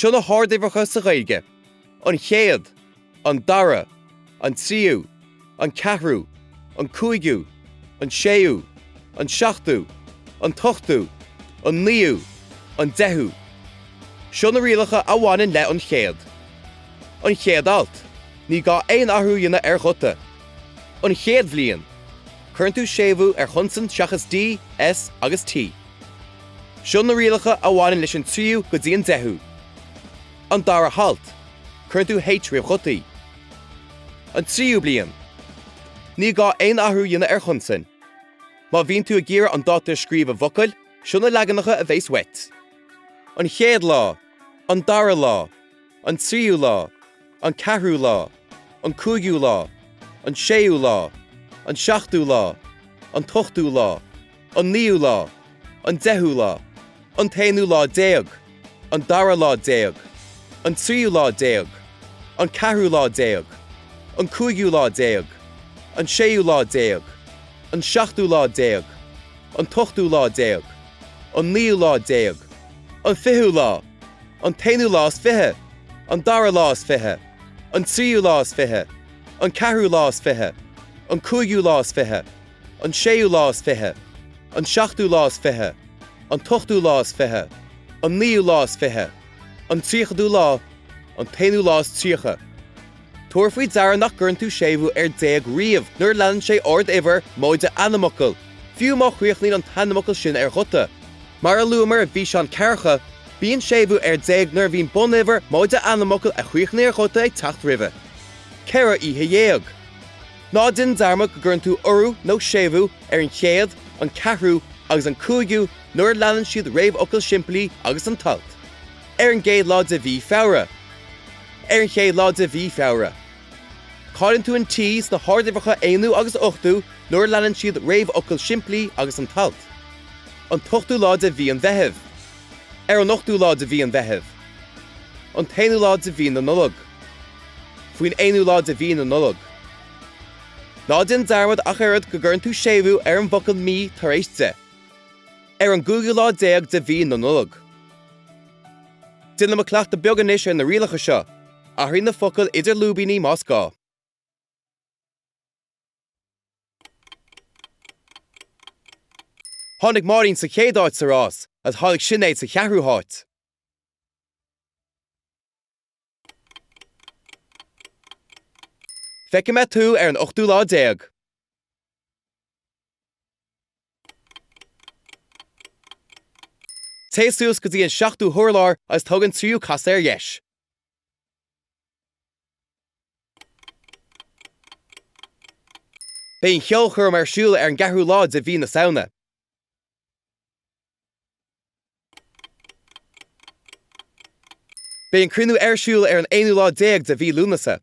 Seo na horduimhreacha sa Ghaeilge, an chéad, an dara, an tríú, an ceathrú, an cúigiú, an séú, an seachtú, an t-ochtú, an naoú, an deichiú. Seo na rialacha a bhaineann le an chéad. An chéad alt, ní gá aon athrú a dhéanamh ar ghuta. An chéad bhliain, cuireann tú séimhiú ar chonsan seachas D, S agus T. Seo na rialacha a bhaineann leis an tríú go dtí an deichiú. An dara halt, cuireann tú H roimh ghutaí. An tríú bliain. Ní gá aon athrú a dhéanamh ar chonsain. Má bhíonn tú ag iarraidh an dáta a scríobh i bhfocail, seo na leaganacha a bheas uait. An chéad lá, an dara lá, an tríú lá, an ceathrú lá, an cúigiú lá, an séú lá, an seachtú lá, an t-ochtú lá, an naoú lá, an deichiú lá, an t-aonú lá déag, an dara lá déag, an tríú lá déag, an ceathrú lá déag, an cúigiú lá déag, an séú lá déag, an seachtú lá déag, an t-ochtú lá déag, an naoú lá déag, an fichiú lá, an t-aonú lá is fiche, an dara lá is fiche, an tríú lá is fiche, an ceathrú lá is fiche, an cúigiú lá is fiche, an séú lá is fiche, an seachtú lá is fiche, an t-ochtú lá is fiche, an naoú lá is fiche, an tríochadú lá, an t-aonú lá is tríocha. Tabhair faoi deara nach gcuireann tú séimhiú ar déag riamh nuair a leanann sé ord-uimhir móide ainmfhocal, fiú má chríochnaíonn an t-ainmfhocal sin ar ghuta. Mar a luamar i bhfíseán ceathracha, bíonn séimhiú ar déag nuair a bhíonn bunuimhir móide ainmfhocal a chríochnaíonn ar ghuta ag teacht roimhe. 14 oíche. Ná déan dearmad go gcuireann tú urú nó séimhiú ar an chéad, an ceathrú agus an cúigiú nuair a leanann siad réamhfhocal simplí agus an t-alt. Ar an gcéad lá de mhí Feabhra. Ar an chéad lá de mhí Feabhra. Cailleann tú an T sna horduimhreacha aonú agus ochtú nuair a leanann siad réamhfhocal simplí agus an t-alt. An t-ochtú lá de mhí an Mheithimh. Ar an ochtú lá de mhí an Mheithimh. An t-aonú lá de mhí na Nollag. Faoin aonú lá de mhí na Nollag. Ná déan dearmad ach oiread go gcuireann tú séimhiú ar an bhfocal mí tar éis de. Ar an gcúigiú lá déag de mhí na Nollag. Déanfaimid cleachtadh beag anois ar na rialacha seo. Athraigh na focail idir lúibíní más gá. Tháinig Máirín sa chéad áit sa rás agus tháinig Sinéad sa cheathrú háit. Feicfidh mé tú ar an ochtú lá déag. Téigh suas go dtí an seachtú hurlár agus tóg an tríú casadh ar dheis. Beidh an cheolchoirm ar siúl ar an gceathrú lá de mhí na Samhna. Beidh an cruinniú ar siúl ar an aonú lá déag de mhí Lúnasa.